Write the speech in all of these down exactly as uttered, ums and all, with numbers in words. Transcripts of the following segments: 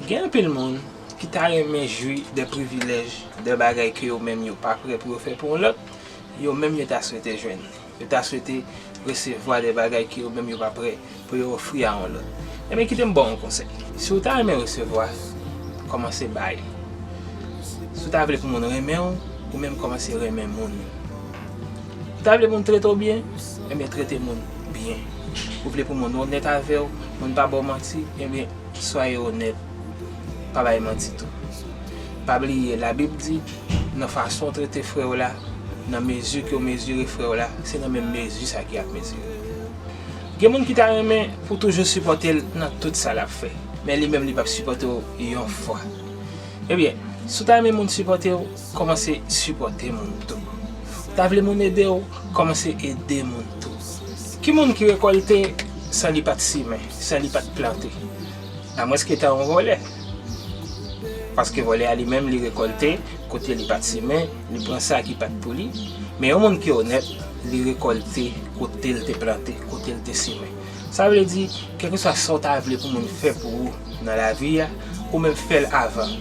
Gen anpil moun ki ta renmen jwi de privilèj, de bagay ke yo menm yo pa prè pou yo fè pou yon lòt, yo menm yo ta swete jwenn. Yo ta swete resevwa de bagay ke yo menm yo pa prè pou yo ofri a yon lòt. Ebyen, kite m ba w yon konsèy. Si w ta renmen resevwa, kòmanse bay. Si w ta vle pou moun renmen w, ou menm kòmanse renmen moun. Ou ta vle moun trete w byen, ebyen, trete moun byen. Ou vle pou moun onèt avè w, moun pa ba w manti, ebyen, swaye onèt, pa bay manti tou. Pa bliye, Labib di, nan fason w trete frè w la, nan mezi ke w mezire frè w la, se nan menm mezi sa ki ap mezire. Gen moun ki ta renmen pou toujou sipòte l nan tout sa l ap fè, men li menm li p ap sipòte w yon fwa. Ebyen, si w ta renmen moun sipòte w, kòmanse sipòte moun tou. Ou ta vle moun ede w, kòmanse ede moun tou. Ki moun ki rekòlte san li pa t simen, san li pa t plante? Amwenske ta yon vòlè. Paske vòlè a li menm li rekòlte kote li pa t simen, li pran sa ki pa t pou li. Men yon moun ki onèt, li rekòlte kote l te plante, kote l te simen. Sa vle di, kèlkeswa sa w ta vle pou moun fè pou ou nan lavi a, ou menm fè l avan.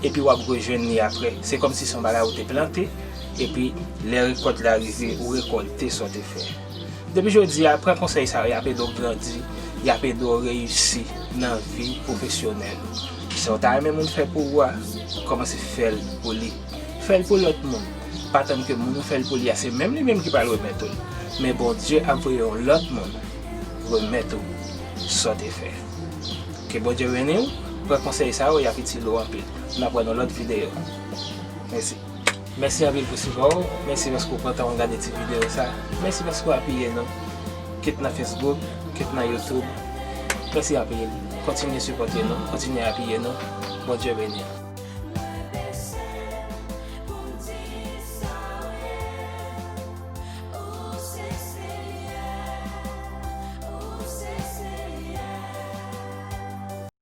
Epi w ap rejwenn li apre. Se kòmsi se yon bagay ou te plante, epi lè rekòt la rive, ou rekòlte sa w te fè. Depi jodi a, pran konsèy sa yo, y ap ede w grandi, y ap ede w reyisi nan vi pwofesyonèl ou. Sa w ta renmen moun fè pou ou a, kòmanse fè l pou li. Fè l pou lòt moun. Pa tann ke moun ou fè l pou li a, se menm li menm ki pral remèt ou l. Men Bondye ap voye yon lòt moun remèt ou sa w te fè. Ke Bondye beni w, pran konsèy sa yo, y ap itil ou anpil. N ap wè nan lòt videyo. Mèsi. Mèsi anpil pou sipò w. Mèsi paske w pran tan w gade ti videyo sa. Mèsi paske w apiye nou. Kit nan Facebook, kit nan YouTube. Mèsi anpil. Kontinye sipòte nou, kontinye apiye nou. Bondye beni w.